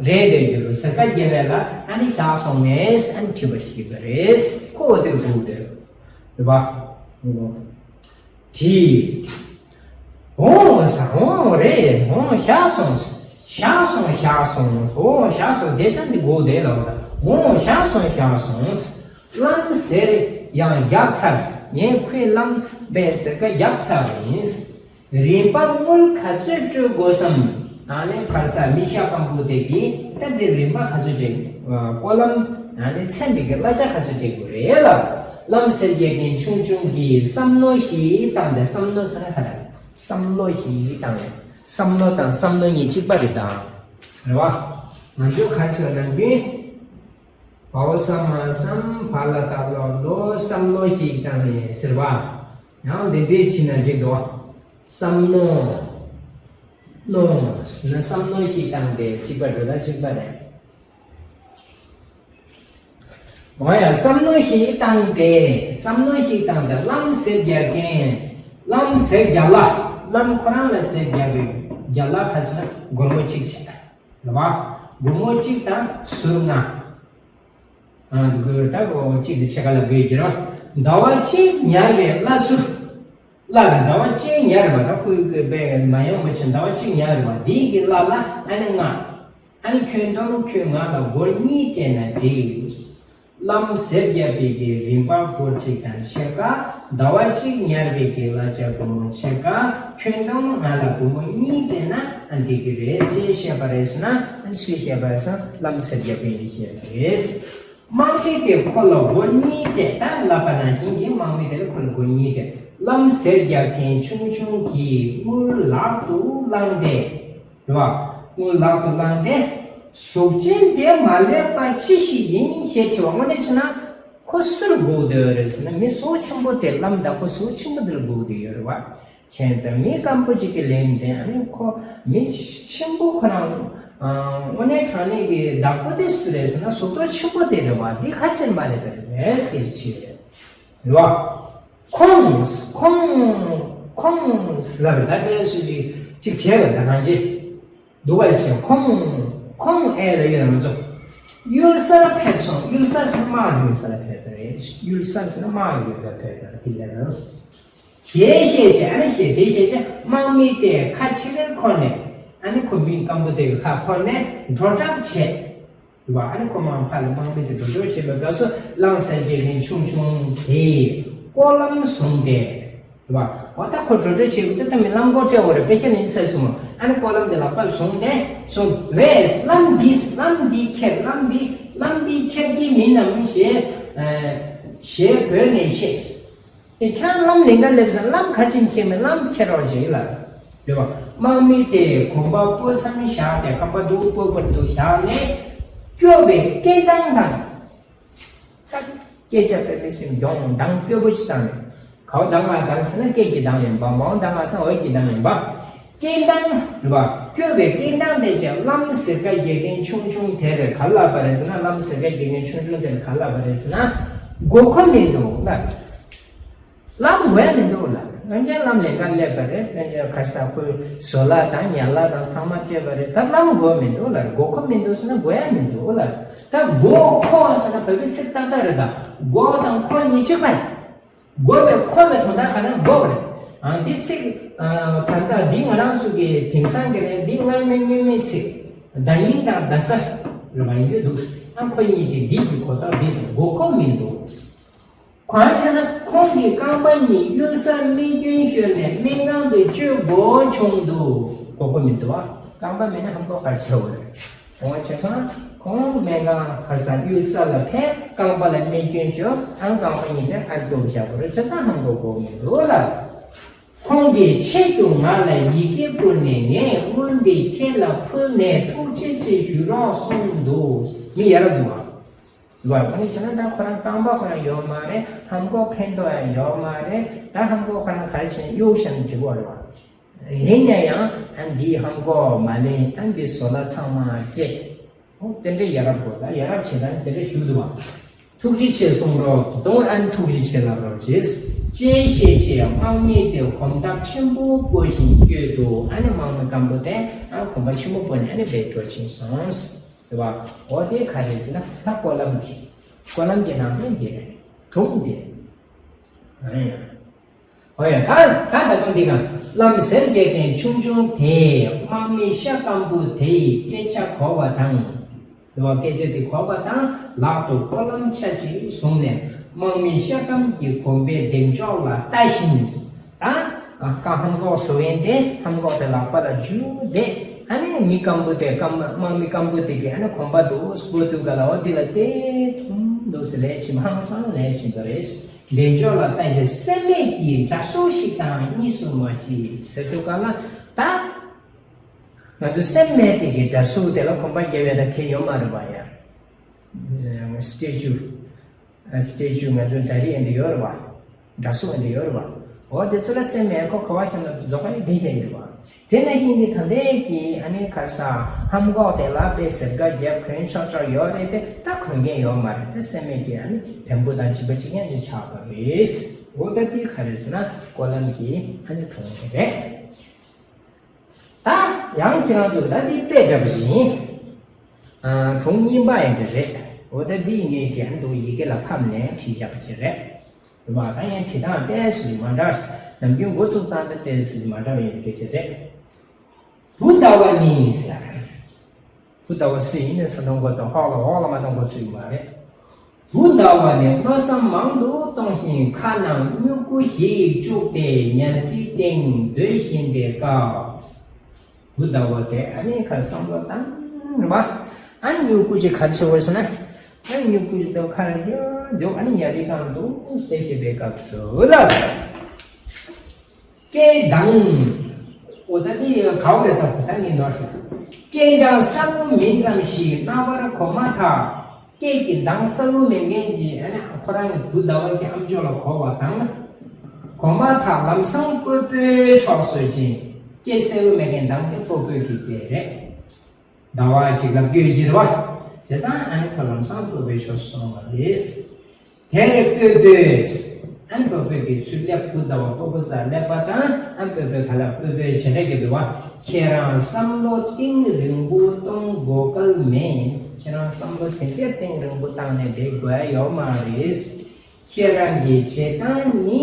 རེད་དེ་ཡོད། ཟེར་ཀ་རྒྱབ་ཡ་ལ་ཨ་ནི་བཞག་སོང་ངས་ཨ་ནི་དྲི་བ་དྲིས་པ་རེད། ཁོ་དེར་སྒུག་དེ་རེད་བ། དྲིས། འོང་ཟེར། འོང་རེད། འོང་བཞག་སོང་། བཞག་སོང་། བཞག་སོང་། འོང་བཞག་སོང་། དེ་ཚོ་འདི་སྒུག་བསྡད་ལབ་ད། འོང་བཞག་སོང་། བཞག་སོང་། ལམ་ཟེར་ཡང་བརྒྱབ་ཚར། ངས་ཁོའི་ལམ་པའི་ཟེར་ཀ་བརྒྱབ་ཚར་བ་ཡིན། རིན་པ་དངུལ་ག་ཚོད་སྤྲོད་དགོས་སམ། ཨ་ནི་ཕར་ས་མི་ཤ་སྐམ་པོ་དེ་གིས་ད་འདི་རིན་པ་ག་ཚོད་སྤྲད། སྐོར་ལམ། ཨ་ནི་ཚེ་འདི་གི་གླ་ཆ་ག་ཚོད་སྤྲད་དགོས་རེད་ལབ། ལམ་ཟེར་རྒྱག་མཁན་ཆུང་ཆུང་གིས་བསམ་མནོ་ཞིག་བཏང་སྟེ། བསམ་མནོ་ཟེར་ན་ག་རེ། བསམ་བློ་ཞིག་བཏང་ནས། བསམ་མནོ་དང་བསམ་མནོ་གཉིས་གཅིག་པ་རེད་དང་། རེད་བ། ང་ཚོས་ཁ་ཆོས་ནམ་རྒྱུན། བའོ་ས་མ་བསམ། བ་ལ་བཏགས་བློ། བསམ་བློ་ཞིག་བཏང་ནས་ཟེར་བ། ཡང་འདི་འདྲས་བྲིས་ན་འགྲིག་འདུག། བསམ་མནོ། མནོ་ཟེར་ན་བསམ་མནོ་ཞིག་བཏང་སྟེ། གཅིག་པ་འགྲོ་ད་གཅིག་པ་རེད། འོ་ཡ། བསམ་མནོ་ཞིག་བཏང་སྟེ། བསམ་མནོ་ཞིག་བཏང་སྟེ་ལམ་ཟེར་རྒྱག་མཁན། ལམ་ཟེར་རྒྱག་གླ། ལམ་ཁོ་རང་ལ་ཟེར་རྒྱག་པའི་རྒྱག་གླ་ག་ཚོད་ན། སྒོར་མོ་གཅིག་བྱས། རེད་བ། སྒོར་མོ་གཅིག་དང་ཟུར་ལྔ། ཨ། དགོས། ད་སྒོར་མོ་གཅིག་དེ་ཕྱེད་ཀ་ལ་དགོས་ཀྱི་རེད། ཟླ་བ་གཅིག་ཉར་བའི་གླ་ཟུར། གླ་རེད། ཟླ་བ་གཅིག་ཉར་བ་ད་ཁོའི་གི་པའི་མ་ཡོང་བ་བྱས། ཟླ་བ་གཅིག་ཉར་བ་འདི་གི་གླ་ལ་ཨ་ནི་ང་། ཨ་ནི་ཁྱོན་བསྡོམས་ཁྱོས་ང་ལ་སྒོར་གཉིས་སྤྲད་ན་འགྲིག། ལམ་ཟེར་རྒྱག་པའི་གི་རིན་པ་སྒོར་གཅིག་དང་ཕྱེད་ཀ། ཟླ་བ་གཅིག་ཉར་བའི་གི་གླ་ཆ་སྒོར་མོ་ཕྱེད་ཀ། ཁྱོན་བསྡོམས་ང་ལ་སྒོར་མོ་གཉིས་སྤྲད་ན་ཨ་འགྲིག་གི་རེད་ཅེས་བཤད་པ་རེད་ཟེར་ན། ཨ་ནི་སུས་བཤད་པ་རེད་ཟེར་ན། ལམ་ཟེར་རྒྱག་པའི་མིས་བཤད་པ་རེད། དམག་མི་དེས་ཁོ་ལ་སྒོར་གཉིས་སྤྲད། ད་ལབ་པ་ནང་བཞིན་གྱི་དམག་མི་དེ་ལ་ཁོ་ལ་སྒོར་གཉིས་སྤྲད། ལམ་ཟེར་རྒྱག་མཁན་ཆུང་ཆུང་གིས་དངུལ་ལག་ཏུ་བླངས་ཏེ། རེད་བ། དངུལ་ལག་ཏུ་བླངས་ཏེ། གཟུགས་ཅན་དེ་མ་སླེབས་པ་ཅི་ཞིག་ཡིན་ཞེས་དྲི་བ། དངོས་གནས་བྱས་ན་ཁོ་སུར་སྒུག་བསྡད་ཡོད་རེད་ཟེར་ན། མི་གཟུགས་ཆེན་པོ་དེ། ལམ་བདག་པོ་གཟུགས་ཆེན་པོ་དེ་ལ་སྒུག་བསྡད་ཡོད་རེད་བ། ཁྱེད་ཚོ་མི་སྐམ་པོ་ཅིག་གི་ལན་དེ། ཨ་ནི་ཁོ་མི་ཆེན་པོ་ཁོ་རང་། ཨ། དངོས་གནས་དྲང་གནས་ཀྱི་བདག་པོ་དེ་སུ་རེད་ཟེར་ན། གཟུགས་པོ་ཆེན་པོ་དེ་རེད་བ། འདི་ཁ་ཆེན་མ་རེད་པས་ཟེར་གྱི་དྲིས་རེད། རེད་བ། ཁོང་། ཁོང་། ཁོང་ལབ་རེད། ད་དེ་སུ་ཅིག་ཅིག་བྱས་པ་ད་གང་ཅི། འདུག་པ་ཞེས། ཁོང་། ཁོང་ཨེ་ལ་ཡོད། ང་ཚོ་གཡུལ་སར་ཕེབས་སོང་། གཡུལ་ས་ཟེར་ན་དམག་འཛིང་ས་ལ་ཕེབས་པ་རེད། གཡུལ་ས་ཟེར་ན་དམག་གི་ཡུལ་ལ་ཕེབས་པ་རེད། དེ་ལས་རང་སོང་། ཞེས་བཤད་བྱས། ཨ་ནི་ཞེས་དེ་བཤད་བྱས། དམག་མི་དེས་ཁ་ཕྱི་རོལ་འཁོར་ནས། ཨ་ནི་ཁོ་མི་སྐམ་པོ་དེ་གི་ཁ་འཁོར་ནས་འགྲོ་གྲབས་བྱས། རེད་བ། ཨ་ནི་ཁོ་མར་ཕར་ལ་དམག་མི་དེ་འགྲོ་འགྲོ་བྱེད་པའི་སྐབས་སུ་ལམ་ཟེར་རྒྱག་མཁན་ཆུང་ཆུང་དེས་སྐོར་ལམ་བཟུང་སྟེ། རེད་བ། འོ་ད་ཁོ་འགྲོ་འགྲོ་བྱེད་དུས་ད་མི་ལམ་སྐོར་སྤྲད་དགོས་རེད། དཔེ་ཆ་ནི་ཡིན་ས་སོང་། ཨ་ནི་སྐོར་ལམ་དེ་ལ་ཕར་བཟུང་སྟེ། བཟུང་བས། ལམ་འདི། ལམ་འདི་ཁྱེར། ལམ་འདི། ལམ་འདི་ཁྱེར་གྱི་མིན་ནམ་ཞེས། ཨ། ཞེས་བོས་ནས་བཤད། ཁྱེད་རང་ལམ་ལེན་ག་སླེབས་ཟེར། ལམ་ག་ཅིག་མཁྱེན་མེད། ལམ་མཁྱེན་རོགས་བྱེད་ལ། རེད་བ། དམག་མི་དེ་གོམ་པ་སྤོ་མཚམས་བཞག་སྟེ། གོམ་པ་འདུག་སྤོ་བར་དུ་བཞག་ནས། སྐྱོ་བའི་སྐད་གདངས་དང་། སྐད་ཆ་དཔེ་མི་སྲིད་མགྱོགས་གདངས་སྐྱོ་པོ་ཅིག་བཏང་ནས། གའོ་གདངས་ཨ་གདངས་ཟེར་ན་སྐད་ཀྱི་གདངས་ཡིན་པ། མའོ་གདངས་ཨ་ཟེར་ན་འོད་ཀྱི་གདངས་ཡིན་པ། སྐད་གདངས་རེད་བ། སྐྱོ་བའི་སྐད་གདངས་དེ་ཅན། ལམ་ཟེར་ཀ་རྒྱག་མཁན་ཆུང་ཆུང་དེར་ག་ལབ་པ་རེད་ཟེར་ན། ལམ་ཟེར་ཀ་རྒྱག་མཁན་ཆུང་ཆུང་དེར་ག་ལབ་པ་རེད་ཟེར་ན། མགོ་མཁོ་མི་འདུག་ལ། ལམ་དགོས་ཡ་མི་འདུག་ལ། སྔོན་ཆད་ལམ་ལེན་ག་སླེབས་པ་རེད། སྔོན་ཆད་ག་རེ་ཟ། ཁོའི་ཟོ་ལ་དང་ཉ་ལ་དང་ཚང་མ་སྤྲད་པ་རེད། ད་ལམ་དགོས་མི་འདུག་ལ། མགོ་མཁོ་མི་འདུག་ཟེར་ན་དགོས་ཡ་མི་འདུག་ལ། ད་མགོ་མཁོ་ཟེར་ན་བོད་པའི་ཚིག་ཏག་ཏག་རེད། ད་མགོ་དང་མཁོ་གཉིས་གཅིག་པ་རེད། དགོས་པའི་མཁོ་བའི་དོན་དག་ག་ན་དགོས་པ་རེད། ཨ། འདི་ཚིག་ཨ། ད་ལྟ་འདི་ང་རང་ཚོ་གི་དེང་སང་གི་ནས་འདི་སྔོན་མའི་སྔོན་མའི་ཚིག་བརྡ་རྙིང་དང་བརྡ་གསར་རེད་པ། ཡིན་རྒྱུ་འདུག་ཨ། མཁོ་གཉིས་དེ་འདི་གི་གོ་རྟོགས་འདི་དང་མགོ་མཁོ་མི་འདུག་གང་ཟེར་ན། ཁོང་གིས་རྐང་པ་གཉིས་གཡུལ་སར་རྨས་སྐྱོན་ཤོར་ནས་སྨན་ཁང་དུ་བསྐྱོད་དགོས་བྱུང་འདུག་མགོ་མཁོ་མི་འདུག་ཨ། རྐང་པ་མེད་ན་ཧམ་མགོ་ག་རེ་བྱེད་དགོས་རེད། འོ་བྱས་ཙང་ཁོང་སྨན་ཁང་ག་རེ་ཟ། གཡུལ་ས་ལ་ཕེབས། རྐང་པ་ལ་རྨས་སྐྱོན་ཤོར། ཨང་། རྐང་པ་གཉིས་ཀ་ཨ་རི་ལྟོགས་བཞག་པ་རེད། བྱས་ཙང་ཧམ་མགོ་དགོས་མི་འདུག་ལ། ཁོང་གིས་ཆེད་དུ་ང་ལ་ཡི་གེ་བསྐུར་ནས། ངས་དངུལ་འདི་ཁྱེད་ལ་ཕུལ་ནས་ཐུགས་རྗེ་ཆེ་ཞུ་རོགས་གསུངས་འདུག་མི་ཡ་རབས་འདུག་ཨ། འདུག་ཨ། ཁོ་ནི་བྱས་ན་ད་ཁོ་རང་རྐང་པ་ཁོ་རང་ཡོད་མ་རེད། ཧམ་མགོ་ཕན་ཐོགས་ཡང་ཡོད་མ་རེད། ད་ཧམ་མགོ་ཁོ་རང་ག་རེ་བྱས་ནས་གཡུག་བཞག་ནས་འགྲིག་གི་རེད་བ། ཡིན་ན་ཡང་ཨ་འདིའི་ཧམ་གོག་མ་ལེན། ཨ་འདིའི་བཟོ་ལ་ཚང་མ་སྤྲད། འོ་དེ་འདྲའི་ཡ་རབས་དགོས། ད་ཡ་རབས་བྱེད་སྟངས་དེ་འདྲ་ཞུ་འདུག་བ། ཐུགས་རྗེ་ཆེ་གསུང་རོགས་གདོང་། ཨ་ནི་ཐུགས་རྗེ་ཆེ་ལབ་རོགས་བྱེད། ཅེས་བཤད་རྗེས་དམག་མི་དེ་གོམ་སྟབས་ཆེན་པོ་སྤོ་བཞིན་བསྐྱོད་འདུག་ཨ་ནི་དམག་མི་སྐམ་པོ་དེ་ཨ་གོམ་པ་ཆེན་པོ་སྤོ་ནས་ཨ་ནི་བས་འགྲོ་ཕྱིན་སོང་། རེད་བ། འོ་དེ་ག་རེ་ཟེར་ན་ད་སྐོར་ལམ་གྱི། སྐོར་ལམ་གྱི་ནང་དོན་འདི་རེད། སྒྲུང་འདི་རེད། ཨ་ཡ། འོ་ཡ། ད་ད་ད་དུང་འདི་ག་ལམ་ཟེར་སྐད་དེ་ཆུང་ཆུང་དེས་དམག་མི་ཤ་སྐམ་པོ་དེའི་སྐད་ཆ་གོ་བ་དང་། དེ་བ་སྐད་ཆ་དེ་གོ་བ་དང་ལག་ཏུ་སྐོར་ལམ་ཆ་གཅིག་བཟུང་ནས་དམག་མི་ཤ་སྐམ་གྱི་གོམ་པའི་འདེགས་འཇོག་ལ་ལྟ་བཞིན། ད་ཀ་ཧམ་གོག་བཟོ་ཡན་དེ་ཧམ་གོག་དེ་ལག་པ་ལ་འཇུས་ཏེ། ཨ་ནི་མི་སྐམ་པོ་དེ་སྐམ་དམག་མི་སྐམ་པོ་དེ་གིས་ཨ་ནི་གོམ་པ་འདུག་སྤོ་དུས་ག་ལ་འོ་དེ་ལ་བལྟས་ཐུང་འདུག་སེ་ལས་ཕྱིན། ཧང་སང་ལས་ཕྱིན་པ་རེད། འདེགས་འཇོག་ལ་ལྟ་ཞིང་སེམས་མེད་ཀྱི་དགྲ་སོ་ཞིག་དང་གཉིས་སུ་མ་མཆིས་ཟེར་དུས་ག་ལ། ད་ང་ཚོ་སེམས་མེད་དེ་གི་དགྲ་སོ་དེ་ལ་གོམ་པ་རྒྱབ་ཡ་ད་ཁེ་ཡོད་མ་རེད་པ་ཡ། སི་ཊེ་ཅུ། སི་ཊེ་ཅུ་ང་ཚོ་འདྲ་རིགས་འདི་ཡོད་རེད་པ། འདྲ་གཟུགས་འདི་ཡོད་རེད་པ། འོ་དེ་ཚོ་ལ་སེམས་མེད་ཁོ་ག་བ་ཤོར་ན་རྫོགས་པ་ཡི་བདེ་ཆེན་ཡོད་རེད་པ། དེ་ནང་བཞིན་གྱི་ད་ལྟའི་གི་ཨ་ནི་ག་རེ་ཟ། ཧམ་གོག་དེ་ལ་དཔེ་ཟེར་ཀ་རྒྱབ་གོན་ཆོག་ཆོག་ཡོད་རེད་དེ། ད་གོན་མཁན་ཡོད་མ་རེད་དེ། སེམས་མེད་ཀྱི་ཨ་ནི་བེམ་པོ་དང་བྱིས་པ་གཅིག་མཉམ་གཅིག་ཆགས་པ་རེད། འོ་ད་དེ་ག་རེ་ཟེར་ན་སྐོར་ལམ་གྱི་ཨ་ནི་གྲོང་ཁྱེར་རེད། ད་ཡང་ཁྱེད་རང་ཚོ་ད་འདི་དཔེ་འདྲ་པོ་ཞིག་ཡིན། ཨ། གྲོང་རྙིང་པ་ཡང་འདྲ་རེད། འོ་ད་འདི་ངས་ཀྱང་འདུག་ཡི་གེ་ལ་ཕབ་ནས་བྲིས་བཞག་པ་ཅིག་རེད། རེད་པ། ད་ཡང་བྲིས་སྟངས་ཏོག་ཙམ་མ་འདྲ། ནམ་རྒྱུན་འགོ་ཚུགས་སྟངས་དང་ཏོག་ཙམ་མ་འདྲ་བ་ཡིན་པའི་སྐད་ཆ་རེད། བུ་ཟླ་བ་ནི་ཟེར། བུ་ཟླ་བ་སུ་ཡིན་ནས་ས་མཐོང་གོ་དང་ཧོག་ལ་འོག་ལ་མ་མཐོང་གོ་སུ་ཡིན་མ་རེད། བུ་ཟླ་བ་ནི་མནོ་བསམ་མང་དུ་གཏོང་ཞིང་ཁ་ནང་སྨྱུ་གུ་ཞིག་བཅུག་སྟེ་ཉལ་ཁྲིའི་སྟེང་སྡོད་བཞིན་པའི་སྐབས། བུ་ཟླ་བ་དེ་ཨ་ནི་ཁར་བསམ་བློ་བཏང་རེད་པ། ཨ་ནི་སྨྱུ་གུ་ཅིག་ག་རེ་བྱེད་དགོས་ཟེར་ན། ཨ་ནི་སྨྱུ་གུ་ཅིག་དང་ཁ་ར་འཇོག་འཇོག་ཨ་ནི་ཉལ་ཁྲིའི་སྒང་དུ་སྡོད་བཞིན་པའི་སྐབས་སུ་ལ། སྐད་གདངས། འོ་ད་འདི་གའོ་རེད། ད་གོ་ད་ངས་ནོར་ཞིག་སྐད་གདངས་གསལ་པོ་མིན་ཙམ་ཞིག་རྣ་བར་གོ་མ་ཐག་སྐད་ཀྱི་གདངས་གསལ་པོ་མེད་མཁན་གྱི་ཨ་ནི་ཁོ་རང་གི་བུ་ཟླ་བ་གི་ཨམ་ཅོག་ལ་གོ་བ་དང་། གོ་མ་ཐག་ལམ་སང་སྤོ་སྤོའི་ཕྱོགས་སུ་ཕྱིན། སྐད་གསལ་པོ་མེད་མཁན་གདངས་དེ་སྤོ་སྤོ་གི་སྐད་རེད། ཟླ་བ་གཅིག་ལ་བསྐྱོད་ཀྱི་རེད་པ། བྱས་ཙང་ཨ་ནི་ཁོ་ལམ་སང་སྤོ་སྤོའི་ཕྱོགས་སུ་སོང་བ་རེད། དེར་སྤོ་སྤོས། ཨ་ནི་སྤོ་སྤོ་གི་ཚུར་སླེབས། བུ་ཟླ་བ་སྤོ་སྤོ་རྩར་སླེབས་པ་དང་། ཨ་ནི་སྤོ་སྤོས་ག་ལ་སྤོ་སྤོས་བྱེད་ལས་ཀྱི་འདུག་པ། ཁྱེད་རང་བསམ་བློ་གཏིང་རིང་པོ་གཏོང་དགོས་གལ་མེད། ཁྱེད་རང་བསམ་བློ་དེ་འདྲའི་གཏིང་རིང་པོ་བཏང་ནས་བསྡད་དགོས་ཡ་ཡོད་མ་རེད། ཁྱེད་རང་གི་བྱེད་སྟངས་ནི་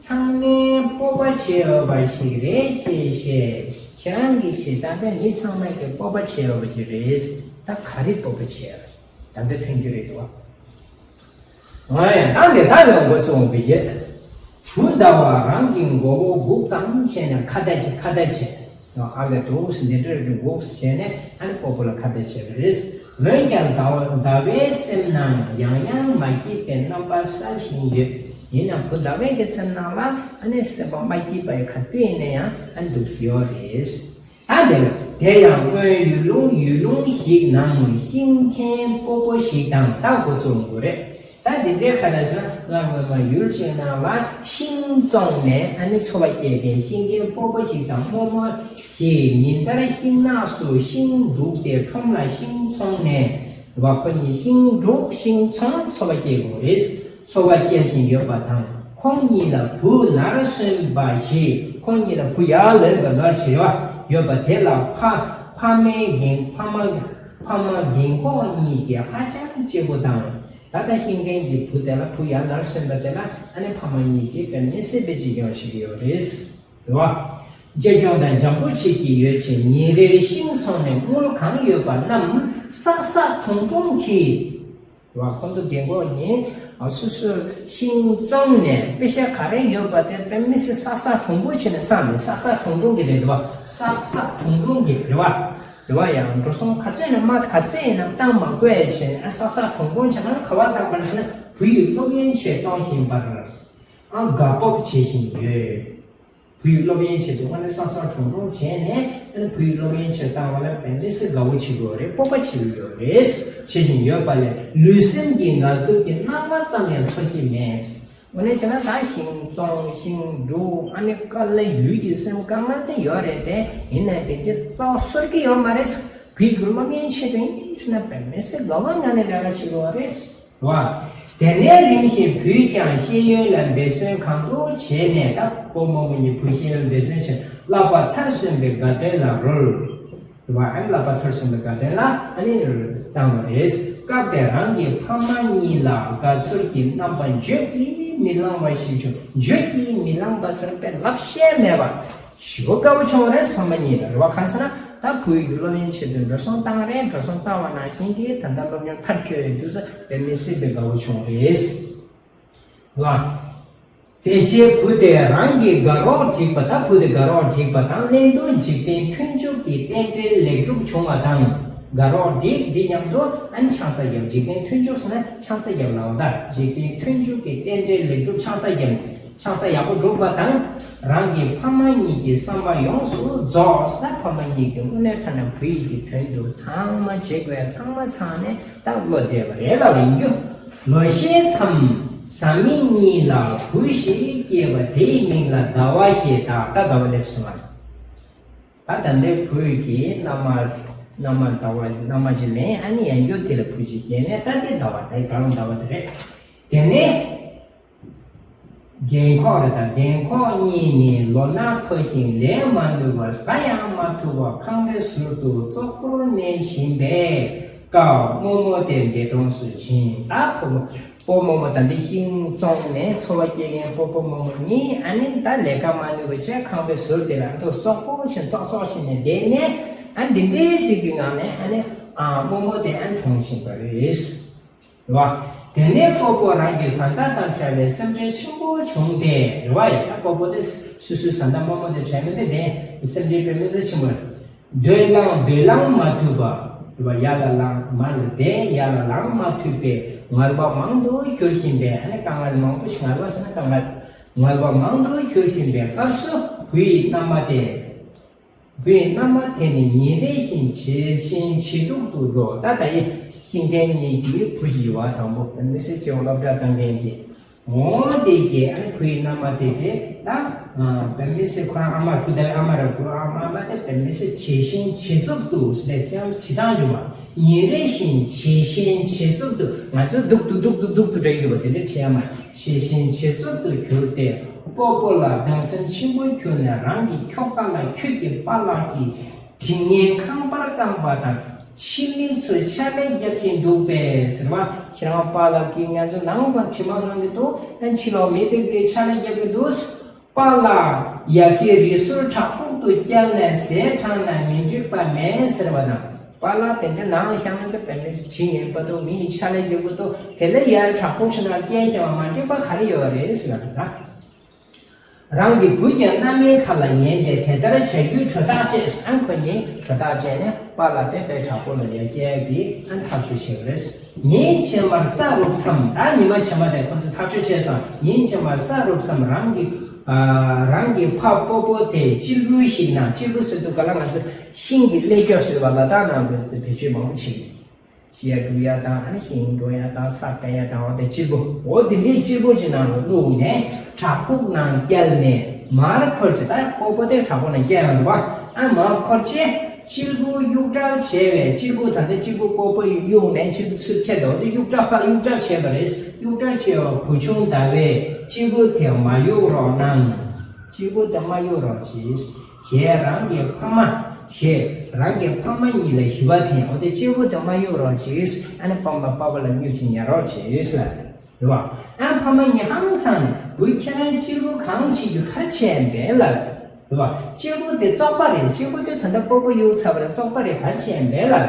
ཚང་མས་སྤོབས་པ་བྱེད་འོས་པ་ཞིག་རེད་ཅེས་བཤད། ཁྱེད་རང་གི་བྱེད་སྟངས་དེ་མི་ཚང་མས་ཀྱི་སྤོབས་པ་བྱེད་འོས་པ་ཞིག་རེད། ད་ག་རེ་སྤོབས་པ་བྱེད་འོས། ད་འདི་ཐོན་རྒྱུ་རེད་དོ། ང་ཡང་ད་འདི་ད་ལས་འགོ་ཚུགས་འོང་བའི་ཡེ། བུ་ཟླ་བ་རང་གི་མགོ་བོ་སྒུག་ཙམ་བྱས་ནས་ཁ་བརྡ་བྱེད། ཁ་བརྡ་བྱེད། ཨ་ལས་འདུག་སེ་འདི་འདྲ་རེ་འགུགས་བྱས་ནས་ཨ་ནི་སྤོ་སྤོ་ལ་ཁ་བརྡ་བྱས་པ་རེད། འོན་ཀྱང་ཟླ་བ་ཟླ་བའི་སེམས་ནང་ཡང་ཡང་མ་སྐྱིད་པའི་རྣམ་པ་གསལ་བཞིན་ཡོད། ཡིན་ནའང་བུ་ཟླ་བའི་གི་སེམས་ནང་ལ་ཨ་ནི་སེམས་པ་མ་སྐྱིད་པ་ཡི་ག་དུས་ཡིན་ན་ཡང་ཨ་ནི་འདུག་སེ་ཡོད་རེད། ད་དེ་ལ་དེ་ཡང་སྔོན་ཡུལ་ལུང་ཡུལ་ལུང་ཞིག་ནང་ཤིང་མཁན་སྤོ་བོ་ཞིག་དང་ད་འགོ་རྩོམ་དགོས་རེད། ད་འདི་འདྲའི་ཁ་ལ་ཟེར་ན་ང་སྔོན་མ་ཡུལ་ཞིག་ནང་ལ་ཤིང་བཙོངས་ནས་ཨ་ནི་འཚོ་བ་སྐྱེལ་མཁན་ཤིང་མཁན་སྤོ་བོ་ཞིག་དང་རྨོ་མོ་ཞིག་ཉིན་ལྟར་ཤིང་ནགས་སུ་ཤིང་བསྒྲུགས་ཏེ་ཁྲོམ་ལ་ཤིང་འཚོང་ནས། རེད་བ། ཁོ་གཉིས་ཤིང་བསྒྲུགས་ཤིང་འཚོང་འཚོ་བ་སྐྱེལ་དགོས་རེད། འཚོ་བ་སྐྱེལ་བཞིན་ཡོད་པ་དང་ཁོང་གཉིས་ལ་བུ་ནར་སོན་པ་ཞིག་ཁོང་གཉིས་ལ་བུ་ཡར་ལོན་པ་ནར་བྱེད་ཡོད་པ་དེ་ལ་ཕ་ཕ་མའི་རྒན་ཕ་མ་ཕ་མ་རྒན་གོག་གཉིས་ཀྱིས་ཧ་ཅང་གཅེས་པོ་དང་། ད་ལྟ་ཤིང་མཁན་གྱི་བུ་དེ་ལ་བུ་ཡར་ནར་སོན་པ་དེ་ལ་ཨ་ནི་ཕ་མ་གཉིས་ཀྱིས་དཔེ་མི་སྲིད་པའི་གཅེས་སྐྱོང་བྱེད་ཀྱི་ཡོད་རེད། རེད་བ། ཅེས་ཀྱང་དང་འཇམ་པོ་བྱེད་ཀྱི་ཡོད་ཅིང་ཉིན་རེར་ཤིང་འཚོང་ནས་དངུལ་གང་ཡོད་པ་རྣམས་བསགས་བསགས་གྲུང་གྲུང་གིས། རེད་བ། ཁོང་ཚོ་རྒན་གོག་གཉིས་སོ་སོས་ཤིང་བཙོངས་ནས་པེ་ཤ་ག་རེ་ཡོད་པ་དེ་དཔེ་མི་སྲིད་བསགས་བསགས་གྲུང་པོ་བྱས་ནས་བསགས་ནས་བསགས་བསགས་གྲུང་གྲུང་གི་རེད་འདུག་བ། བསགས་བསགས་གྲུང་གྲུང་གི་རེད་བ། རེད་བ། ཡང་འགྲོ་སོང་ག་ཚོད་ཡིན་ན་མ་ག་ཚོད་ཡིན་ན་བཏང་མ་དགོས་བྱས་ནས་བསགས་བསགས་གྲུང་གྲུང་བྱས་ན་ག་བ་བཏང་པ་རེད་ཟེར་ན་བུ་ཡི་སློབ་ཡོན་ཆེད་གཏོང་བཞིན་པར། ཨང་དགའ་སྤོབས་བྱེད་བཞིན་ཡོད། བུའི་སློབ་ཡོན་ཆེད་དུ་དངོས་གནས་བསགས་བསགས་གྲུང་གྲུང་བྱས་ནས་བུའི་སློབ་ཡོན་ཆེད་བཏང་བ་ལ་དཔེ་མི་སྲིད་དགའ་བོ་བྱེད་དགོས་རེད། སྤོབས་པ་བྱེད་ཀྱི་ཡོད་རེད། བྱེད་བཞིན་ཡོད་པ་ལས་ལུས་སེམས་ཀྱི་ངལ་དུབ་ཀྱི་སྣང་བ་ཙམ་ཡང་ཚོར་གྱི་མེད། དངོས་གནས་བྱས་ན་ད་ཤིང་བཙོང་ཤིང་བསྒྲུག་ཨ་ནི་དཀའ་ལས་ཡུལ་གྱི་སེམས་དཀའ་ངལ་དེ་ཡོད་རེད་དེ། ཡིན་ནའི་དེ་འདྲའི་རྩ་བ་གསོར་གྱི་ཡོད་མ་རེད། བུའི་སློབ་ཡོན་ཆེད་དུ་ཡིན་ཟེར་ན་དཔེ་མི་སྲིད་དགའ་བ་ངང་ནས་རེ་བ་བྱེད་དགོས་པ་རེད། རེད་བ། དེ་ནས་རིམ་བཞིན་བུས་ཀྱང་ཤེས་ཡོན་ལ་འབད་བརྩོན་གང་དུ་བྱས་ནས། ད་སྤོ་རྨོ་མོ་གཉིས་བུ་ཤེས་ཡོན་འབད་བརྩོན་བྱས་བསླབ་པ་མཐར་སོན་པའི་དགའ་སྟོན་ལ་རོལ། རེད་བ། ཨ་ནི་བསླབ་པ་མཐར་སོན་པའི་དགའ་སྟོན་ལ་ཨ་ནི་བཏང་བ་རེད། སྐབས་དེར་རང་གི་ཕ་མ་གཉིས་ལ་དགའ་ཚོར་གྱི་རྣམ་པ་བརྗོད་ཀྱིས་མི་ལང་བ་ཞིག་བྱུང་། བརྗོད་ཀྱིས་མི་ལང་བ་ཟེར་བའི་ལབ་བཤད་མེད་པ། ཞེ་པོ་དགའ་བོ་བྱུང་རེད། ཕ་མ་གཉིས་ལ་རེད་བ། གང་ཟེར་ན་ད་བུ་ཡི་སློབ་ཡོན་ཆེད་དུ་འགྲོ་སོང་བཏང་རེད། འགྲོ་སོང་བཏང་བ་ནང་བཞིན་གྱི་ད་ལྟ་སློབ་ཡོན་མཐར་འཁྱོལ་ཡོད་དུས་སུ་དཔེ་མི་སྲིད་པའི་དགའ་བོ་བྱུང་རེད་བ། དེ་རྗེས་བུ་དེ་རང་གི་དགའ་རོགས་བསྒྲིགས་པ། ད་བུ་དེ་དགའ་རོགས་བསྒྲིགས་པ་དང་ལྷན་དུ་འཇིག་རྟེན་མཐུན་འཇུག་གི་རྟེན་འབྲེལ་ལེགས་གྲུབ་བྱུང་བ་དང་། དགའ་རོགས་བསྒྲིགས་འདི་མཉམ་དུ་ཨ་ནི་ཆང་ས་བརྒྱབ། འཇིག་རྟེན་མཐུན་འཇུག་ཟེར་ན་ཆང་ས་བརྒྱབ་ལབ་པ། ད་འཇིག་རྟེན་མཐུན་འཇུག་གི་རྟེན་འབྲེལ་ལེགས་གྲུབ་ཆང་ས་བརྒྱབ། ཆང་ས་ཡག་པོ་བསྒྲུབས་པ་དང་། རང་གི་ཕ་མ་གཉིས་ཀྱི་བསམ་པ་ཡོངས་སུ་རྫོགས་ས། ཕ་མ་གཉིས་ཀྱི་དངོས་གནས་དྲང་གནས་བུ་ཡིད་ཀྱི་དོན་དུ་ཚང་མ་བྱེད་དགོས་ཚང་མ་ཚང་ནས་ད་བློ་བདེ་བ་རེད་ལབ་ཡིན་རྒྱུ། ལོ་ཤས་མཚམས་བཟའ་མི་གཉིས་ལ་བུ་ཞིག་སྐྱེས་པ་དེའི་མིང་ལ་ཟླ་བ་ཞེས་བཏགས། ད་ཟླ་བ་སླེབས་སོང་ང་། ད་ད་ལྟའི་བུ་ཡིད་ཀྱི་མནའ་མ་མནའ་མ་ཟླ་བ་མནའ་མ་ཅིག་ལེན། ཨ་ནི་ཡང་རྒྱུ་དེ་ལ་བུ་ཞིག་སྐྱེས་ནས་ད་དེ་ཟླ་བ་ད་ད་རུང་ཟླ་བ་དེ་རེད། དེ་ནས། རྒན་གོག་རེད། ད་རྒན་གོག་གཉིས་ནི་ལོ་ན་མཐོ་ཞིང་ལས་མ་ནུས་པར་བཟའ་ཡང་མ་ཐུབ་པར་ཁང་པའི་ཟུར་དུ་ཙོག་པུར་གནས་བཞིན་པའི་སྐབས་རྨོ་མོ་དེ་འདས་གྲོངས་སུ་ཕྱིན། ད་སྤོ་སྤོ་རྨོ་མོ་ད་འདི་ཤིང་བཙོངས་ནས་འཚོ་བ་སྐྱེལ་མཁན་སྤོ་སྤོ་རྨོ་མོ་གཉིས་ཨ་ནི་ད་ལས་ཀ་མ་ནུས་པ་བྱས་ཁང་པའི་ཟུར་དེ་ལ་ཏོག་ཙོག་པུར་བྱས་ཙོག་ཙོག་བྱས་ནས་བསྡད་ནས་ཨ་འདི་འདྲའི་ཅིག་གི་ངང་ནས་ཨ་ནི་ཨ་རྨོ་མོ་དེ་ཨ་གྲོངས་ཕྱིན་པ་རེད། རེད་བ། དེ་ནས་སྤོ་སྤོ་རང་གི་བཟའ་ཟླ་དང་བྲལ་བའི་སེམས་ཁྲལ་ཆེན་པོ་བྱུང་སྟེ། རེད་བ། ཡ་ད་སྤོ་སྤོ་དེ་སོ་སོའི་བཟའ་ཟླ་རྨོ་མོ་དེ་བྲལ་མི་དེ་དེ་སེམས་ཁྲལ་དཔེ་མི་སྲིད་ཆེན་པོ་རེད། སྡོད་ལངས་སྡོད་ལངས་མ་ཐུབ་པ། རེད་བ། ཡར་ལ་ལངས་མར་ལ་བསྡད་ཡར་ལ་ལངས་མ་ཐུབ་པའི་ངལ་བ་མང་དུ་གྱུར་བཞིན་པའི་ཨ་ནི་དཀའ་ངལ་མང་པོ་ཞིག་ངལ་བ་ཟེར་ན་དཀའ་ངལ་ངལ་བ་མང་དུ་གྱུར་བཞིན་པའི་སྐབས་སུ་བུ་ཡི་མནའ་མ་དེ། བུའི་མནའ་མ་དེ་ནི་ཉིན་རེ་བཞིན་ཇེ་ཞན་ཇེ་སྡུག་ཏུ་འགྲོ། ད་ད་ཡིན་ཤིང་མཁན་གཉིས་ཀྱི་བུ་ཞིག་ཡོད་པ་དང་པོ་དཔེ་མི་སྲིད་ཆེ་བ་སློབ་གྲྭ་གཏོང་མཁན་གྱི་འོ་དེ་གི་ཨ་ནི་བུའི་མནའ་མ་དེ་དེ་ད་དཔེ་མི་སྲིད་ཁོ་རང་ཨ་མ་བུ་དེ་ཨ་མ་ར་བུ་ཨ་མ་ཨ་མ་དེ་དཔེ་མི་སྲིད་ཇེ་ཞན་ཇེ་སྡུག་ཏུ་ཟེར་ཏེ་ཁྱེད་རང་ཇི་ལྟར་འཇུག་པ། ཉིན་རེ་བཞིན་ཇེ་ཞན་ཇེ་སྡུག་ཏུ་ང་ཚོས་སྡུག་ཏུ་སྡུག་ཏུ་སྡུག་ཏུ་འགྲོ་ཡོད་པ་དེ་འདྲ་བྲིས་ཡ་མ་རེད། ཇེ་ཞན་ཇེ་སྡུག་ཏུ་གྱུར་ཏེ་སྤོ་སྤོ་ལ་སྡང་སེམས་ཆེན་པོ་གྱུར་ནས་རང་གི་ཁྱོ་ག་ལ་ཁྱོད་ཀྱི་པཱ་ལགས་ཀྱིས་དྲི་ངན་ཁང་པར་བཏང་པ་དང་ཕྱི་མི་ཚོས་ཕྱག་ལས་རྒྱག་བཞིན་འདུག་པས་ཟེར་བ། ཁྱེད་རང་པཱ་ལགས་ཀྱིས་ང་ཚོ་ནང་ལ་དྲི་མ་གནང་གི་འདུག་ཨ་ཕྱི་ལོགས་མི་དེ་གིས་ཕྱག་ལས་རྒྱག་གི་འདུག་པཱ་ལགས་ཡ་གི་རི་སུལ་བྲག་ཕུག་ཏུ་བསྐྱལ་ནས་ཟས་དྲངས་ན་མི་འགྲིག་པ་མེད་ཟེར་བ་དང་། པཱ་ལགས་དེ་འདྲ་ནང་ལ་བཞག་ན་དཔེ་མི་སྲིད་ཡིན་པ་འདུག་མི་ཡི་ཕྱག་ལས་རྒྱག་གི་འདུག་དེ་ལས་ཡར་བྲག་ཕུག་ཞིག་ནང་བསྐྱལ་བཞག་པ་མ་འགྲིག་པ་ག་རེ་ཡོད་རེད་ཟེར་བ་དང་། རང་གི་བུ་ཀྱང་མནའ་མའི་ཁ་ལ་ཉན་ཏེ་དེ་ལྟར་བྱ་རྒྱུའི་གྲོས་ཐག་བཅད། ཨ་ཁོ་གཉིས་གྲོས་ཐག་བཅད་ནས་པཱ་ལགས་དེ་དཔེ་དྲག་པོ་ལ་ཡར་བསྐྱལ་གྱིས་ཨ་ཐག་གཅོད་བྱས་པ་རེད། ཉིན་ཕྱི་མར་ས་རུབ་མཚམས། ད་ཉི་མ་ཕྱི་མ་དེ་ཁོ་ཚོས་ཐག་གཅོད་བྱས་ཙང་ཉིན་ཕྱི་མར་ས་རུབ་མཚམས་རང་གི་ཨ་རང་གི་ཕ་སྤོ་བོ་དེ་གཅེར་བུ་ཞིག་ནང་། གཅེར་བུ་ཟེར་དུས་ག་ལ་ང་ཚོ་ཤིང་གི་ཀླད་ཀྱོག་ཟེར་བ་ལ་དྭགས་ནང་དུ་བེད་སྤྱོད་མང་པོ་བྱེད་ཀྱི། ཕྱི་ཡར་འགྲོ་ཡ་དང་ཨ་ནི་ཤིང་འགྲོ་ཡ་དང་ས་བཀལ་ཡ་དང་འོ་དེ་གཅེར་བུ། འོ་དེ་འདྲའི་གཅེར་བུ་ཅིག་ནང་ལ་བླུགས་ནས་བྲག་ཕུག་ནང་བསྐྱལ་ནས་མར་འཁོར་བྱས། ད་སྤོ་བོ་དེ་བྲག་ཕུག་ནང་བསྐྱལ་ཡོང་རེད་པ། ཨ་མར་འཁོར་བྱས་གཅེར་བུ་གཡུག་གྲལ་བྱས་པས། གཅེར་བུ་ད་ལྟ་གཅེར་བུ་སྤོ་བོ་གཡུག་ནས་གཅེར་བུ་ཚུར་ཁྱེར་འདུག་དེ་གཡུག་གྲལ་ཕར་གཡུག་གྲལ་བྱས་པ་རེད། གཡུག་གྲལ་བྱས་པ་བུ་ཆུང་ཟླ་བས་གཅེར་བུ་དེ་མ་གཡུག་རོགས་གནང་། གཅེར་བུ་དེ་མ་གཡུག་རོགས་གྱིས། ཞེས་རང་གི་ཕ་མ། ཞེས་རང་གི་ཕ་མ་གཉིས་ལ་ཞུ་བ་འཐེན། འོ་དེ་གཅེར་བུ་དེ་མ་གཡུག་རོགས་གྱིས། ཨ་ནི་པ་མ་པ་པ་ལ་གཡུག་ཅིག་ཉར་རོགས་གྱིས་ལབ་རེད་པ། ཨ་ཕ་མ་གཉིས་ཧང་སངས་ནས་བུ་ཁྱེད་རང་གཅེར་བུ་གང་བྱེད་རྒྱུ་ག་རེ་བྱས་པས་ལབ་རེད་པ། གཅེར་བུ་དེ་བཙོག་པ་རེད། གཅེར་བུ་དེ་ད་ལྟ་སྤོ་བོ་གཡུག་ཚར་བ་རེད། བཙོག་པ་རེད། ག་རེ་བྱས་པས་ལབ།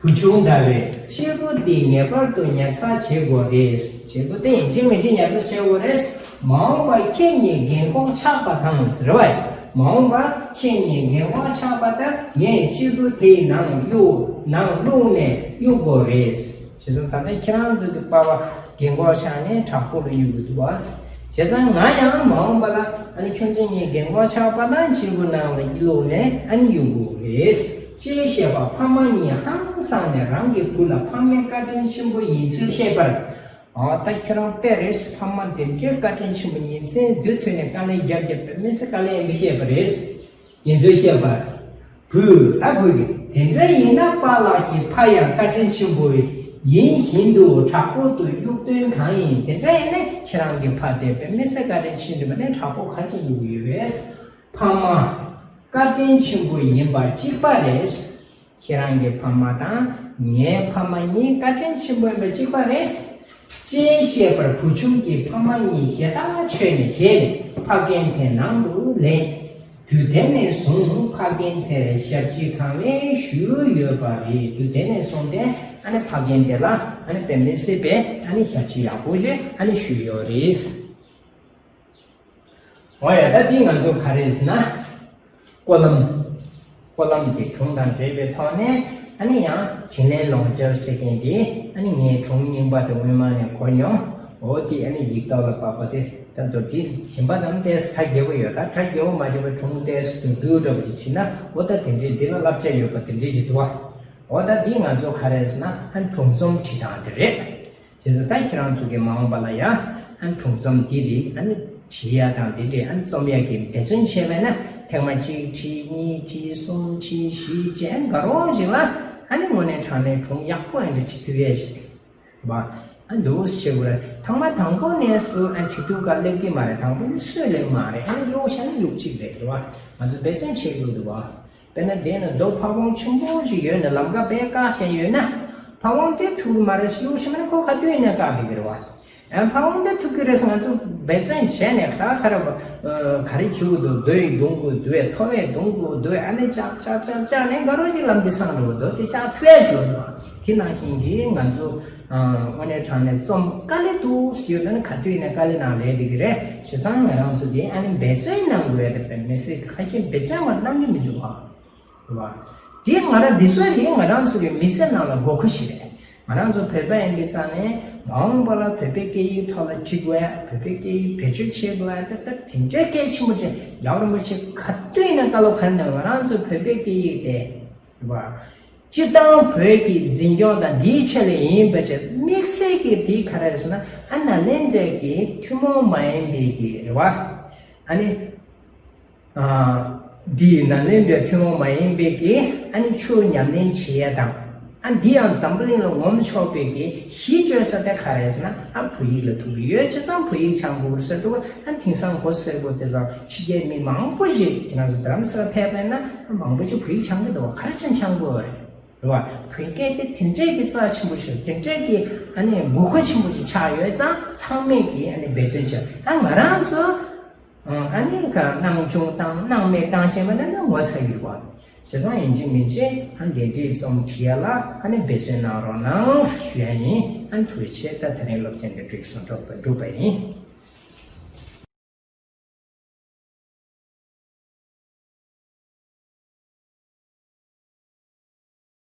བུ་ཆུང་ཟླ་བས་གཅེར་བུ་འདི་ངེས་པར་དུ་ཉར་ཚགས་བྱེད་དགོས་རེད། གཅེར་བུ་དེ་ཡིན་གཅིག་མིན་གཅིག་ཉར་ཚགས་བྱེད་དགོས་རེད། མ་འོངས་པར་ཁྱེད་ཉིད་རྒན་གོག་ཆགས་པ་དང་ཟེར་བས། མ་འོངས་པར་ཁྱེད་ཉིད་རྒན་གོག་ཆགས་པ་དང་ངས་གཅེར་བུ་དེའི་ནང་གཡུག་ནང་བླུགས་ནས་གཡུག་དགོས་རེད། བྱས་ཙང་ད་ལྟ་ཁྱེད་རང་ཚོ་གི་པ་ཕ་རྒན་གོག་ཆགས་ནས་བྲག་ཕུག་ལ་གཡུག་གི་འདུག་བ། བྱས་ཙང་ང་ཡང་མ་འོངས་པ་ལ་ཨ་ནི་ཁྱོད་ཚོ་གཉིས་རྒན་གོག་ཆགས་པ་དང་གཅེར་བུ་ནང་ལ་བླུགས་ནས་ཨ་ནི་གཡུག་དགོས་རེད། ཅེས་བཤད་པ་ཕ་མ་གཉིས་ཧང་སངས་ནས་རང་གི་བུ་ལ་ཕ་མའི་བཀའ་དྲིན་ཆེན་པོ་ཡིན་ཚུལ་བཤད་པར། ཨ་ད་ཁྱོད་རང་དཔེ་རེད། ཕ་མ་དེ་འདྲའི་བཀའ་དྲིན་ཆེན་པོ་ཉིན་མཚན་དུས་ཐོག་ནས་དཀའ་ལས་རྒྱབ་རྒྱབ་པའི་མི་ཚེ་དཀའ་ལས་ཡིན་པ་བཤད་པ་རེད། ཡིན་ཚུལ་བཤད་པར། བུས། ད་བུ་གིས་དེ་འདྲ་ཡིན་ན་པཱ་ལགས་ཀྱི་ཕ་ཡང་བཀའ་དྲིན་ཆེན་པོ་ཡིན་བཞིན་དུ་བྲག་ཕུག་ཏུ་གཡུག་དོན་གང་ཡིན། དེ་འདྲ་ཡིན་ན་ཁྱེད་རང་གི་ཕ་དེ་དཔེ་མི་ཚེ་བཀའ་དྲིན་ཆེན་པོ་ནས་བྲག་ཕུག་ག་རེ་བྱེད་ཀྱི་ཡོད་པས། ཕ་མ་བཀའ་དྲིན་ཆེན་པོ་ཡིན་པ་གཅིག་པ་རེད། ཁྱེད་རང་གི་ཕ་མ་དང་ངའི་ཕ་མ་གཉིས་བཀའ་དྲིན་ཆེན་པོ་ཡིན་པ་གཅིག་པ་རེད། ཅེས་བཤད་པར་བུ་ཆུང་གིས་ཕ་མ་གཉིས་ཞེ་ཐག་ཆོད་ནས་བཞེས་ནས་ཕ་རྒན་དེ་ནང་དུ་ལེན། དུས་དེ་ནས་བཟུང་ཕ་རྒན་དེར་ཞབས་ཕྱི་གང་ལེགས་ཞུས་ཡོད་པ་རེད། དུས་དེ་ནས་བཟུང་སྟེ་ཨ་ནི་ཕ་རྒན་དེ་ལ་ཨ་ནི་དཔེ་མི་སྲིད་པའི་ཨ་ནི་ཞབས་ཕྱི་ཡག་པོ་ཞིག་ཨ་ནི་ཞུས་ཡོད་རེད། འོ་ཡ། ད་འདི་ང་ཚོ་ག་རེ་ཟེར་ན། སྐོར་ལམ། སྐོར་ལམ་གྱི་སྒྲུང་དང་འབྲེལ་བའི་ཐོག་ནས་ཨ་ནི་ཡང་དྲིན་ལན་ལོངས་སྤྱོད་ཟེར་མཁན་འདི་ཨ་ནི་ངའི་སྒྲུང་རྙིང་པ་དེ་སྔོན་མ་ནས་གོ་མྱོང་། འོ་དེ་ཨ་ནི་ཡིག་ཐོག་ལ་ཕབ་པ་དེ་ད་མདོར་བསྡུས་ཟིན་པ་དང་ཏོག་ཙམ་གྲ་རྒྱས་པོ་ཡོད། ད་གྲ་རྒྱས་པོ་མ་བྱས་པར་སྒྲུང་ཏོག་ཙམ་བསྡུས་བསྡུས་འདྲ་པོ་ཞིག་བྲིས་ན་འོ་ད་དེ་འདྲའི་འདི་ལ་བསླབ་བྱ་ཡོད་པ་དེ་འདྲའི་ཞིག་འདུག་བ། འོ་ད་འདི་ང་ཚོ་ག་རེ་ཟེར་ན་ཨ་ནི་སྒྲུང་རྩོམ་བྲིས་སྟངས་དེ་རེད། བྱས་ཙང་ད་ཁྱེད་རང་ཚོ་གི་མ་འོངས་པ་ལ་ཡང་ཨ་ནི་སྒྲུང་རྩོམ་འདི་རིགས་ཨ་ནི་བྲིས་ཡ་དང་འདི་འདྲས་ཨ་ནི་རྩོམ་ཡ་གི་འབད་བརྩོན་བྱས་པས་ན་ཐེངས་མ་གཅིག་བྲིས། གཉིས་བྲིས། གསུམ་བྲིས། བཞི་བྱས་དགའ་རོགས་ཅིག་ལ་ཨ་ནི་དངོས་གནས་དྲང་གནས་སྒྲུང་ཡག་པོ་ཨ་འདྲ་བྲིས་ཐུབ་ཡས་ཅིག་རེད་པ། ཨ་འདུག་སེ་བྱེད་དགོས་རེད། ཐེངས་མ་དང་པོ་ནས་སུ་ཨ་ནི་བྲིས་ཐུབ་ག་སླེབས་ཀྱི་མ་རེད། དང་པོ་ནས་སུ་སླེབས་མ་རེད། ཨ་ནི་གཡོག་བྱས་ན་གཡོག་གཅིག་རེད། རེད་པ། ང་ཚོ་འབད་བརྩོན་བྱེད་དགོས་འདུག་བ། དཔེར་ན་དེ་ནི་རྡོ་ཕ་བོང་ཆེན་པོ་ཞིག་ཡོད་ན་ལམ་ཁ་དཔེ་བཀག་བཞིན་ཡོད་ན། ཕ་བོང་དེ་ཐུག་གི་མ་རེད་ཟེར་གཡོག་བྱས་ན་ཁོ་ག་དུས་ཡིན་ན་བཀག་བསྡད་ཀྱི་རེད་བ། ཡང་ཕ་བོང་དེ་ཐུག་གི་རེད་ཟེར་ང་ཚོ་འབད་བརྩོན་བྱས་ནས་ད་ག་རེ་བ་ག་རེ་བྱེད་དགོས་འདུག་རྡོ་ཡིས་རྡུང་དགོས་འདུག་ཐོ་བས་རྡུང་དགོས་འདུག་ཨ་ནི་བཅག་བཅག་བཅག་བཅག་ནས་དགའ་རོགས་ཀྱི་ལམ་དེ་སངས་འགྲོ་གི་འདུག་དེ་བཅག་ཐུབ་ཡ་ཞིག་ཡོད་རེད་བ། དེ་ནང་བཞིན་གྱི་ང་ཚོ་དངོས་གནས་དྲང་གནས་རྩོམ་དཀའ་ལས་འདུག་ཟེར་ཡོད་ན་ནི་ག་དུས་ཡིན་ན་དཀའ་ལས་ནང་ལས་བསྡད་ཀྱི་རེད། བྱས་ཙང་ང་རང་ཚོ་དེ་ཨ་ནི་འབད་བརྩོན་གནང་དགོས་ཡ་དེ་དཔེ་མི་སྲིད་ཁ་ཤས་འབད་བརྩོན་མ་གནང་གི་མི་འདུག་ཨ། རེད་བ། དེ་ང་རང་འདི་ཚོ་ནི་ང་རང་ཚོ་གི་མི་ཚེ་ནང་ལ་དགོས་མཁོ་ཞིག་རེད། ང་རང་ཚོ་བོད་པ་ཡིན་པའི་ས་ནས་མ་འོངས་པ་ལ་བོད་པའི་སྐད་ཡིག་ཐོག་ལ་འབྲི་དགོས་ཡ། བོད་པའི་སྐད་ཡིག་བེད་སྤྱོད་བྱེད་དགོས་ཡ། ད་ད་དེ་འདྲའི་གལ་ཆེན་པོ་ཅིག་རྒྱལ་བ་རིན་པོ་ཆེ་ག་དུས་ཡིན་ན་བཀའ་སློབ་ག་རེ་གནང་། ང་རང་ཚོ་བོད་པའི་སྐད་ཡིག་དེ། རེད་བ། སྤྱིར་བཏང་བོད་ཀྱི་འཛིན་སྐྱོང་དང་འདིའི་ཆེད་ལས་ཡིན་པ་བྱས་དམིགས་བསལ་གྱི་དེའི་ག་རེ་རེད་ཟེར་ན་ཨ་ནཱ་ལེནྡྲའི་གི་ཐུན་མོང་མ་ཡིན་པའི་གི་རེད་བ། ཨ་ནི། ཨ། འདིའི་ནཱ་ལེནྡྲའི་ཐུན་མོང་མ་ཡིན་པའི་གི་ཨ་ནི་ཆོས་ཉམས་ལེན་བྱེད་ཡ་དང་། ཨ་འདི་ཡང་འཛམ་བུ་གླིང་ལ་ངོམ་ཆོག་པའི་གི་གཞི་བཅོལ་ས་དེ་ག་རེ་ཟེར་ན་ཨ་བོད་ཡིག་ལ་ཐུག་གི་ཡོད། བྱས་ཙང་བོད་ཡིག་སྦྱང་དགོས་ཟེར་འདུག་ཨ་དེང་སང་མགོ་སེར་པོ་དེ་ཚོ་ཕྱི་རྒྱལ་མི་མང་པོ་ཞིག་ཁྱེད་རང་ཚོ་རྡ་རམ་ས་ལ་ཕེབས་པ་ཡིན་ན་ཨ་མང་པོ་ཞིག་བོད་ཡིག་སྦྱང་གི་འདུག་ག་རེ་བྱས་ནས་སྦྱང་དགོས་རེད། རེད་བ། བོད་སྐད་དེ་དེ་འདྲས་ཀྱི་རྩ་ཆེན་པོ་ཞིག་དེ་འདྲས་ཀྱི་ཨ་ནི་དགོས་མཁོ་ཆེན་པོ་ཞིག་ཆགས་ཡོད་ཙང་ཚང་མས་ཀྱིས་ཨ་ནི་འབད་བརྩོན་བྱས། ཨ་ང་རང་ཚོ་ཨ་ནི་ག་སྣང་ཆུང་བཏང་སྣང་མེད་བཏང་བཞིན་པ་ན་ནི་ངོ་ཚ་ཡོད་བ། བྱས་ཙང་ཡིན་གཅིག་མིན་གཅིག་ཨ་འདི་འདྲའི་རྩོམ་བྲིས་ཡ་ལ་ཨ་ནི་འབད་བརྩོན་གནང་རོགས་གནང་ཞུ་ཡ་ཡིན། ཨ་ཐུགས་རྗེ་ཆེ། ད་དེ་རིང་སློབ་ཚན་འདི་འགྲིག་སོང་། གྲུབ་པ་གྲུབ་པ་ཡིན།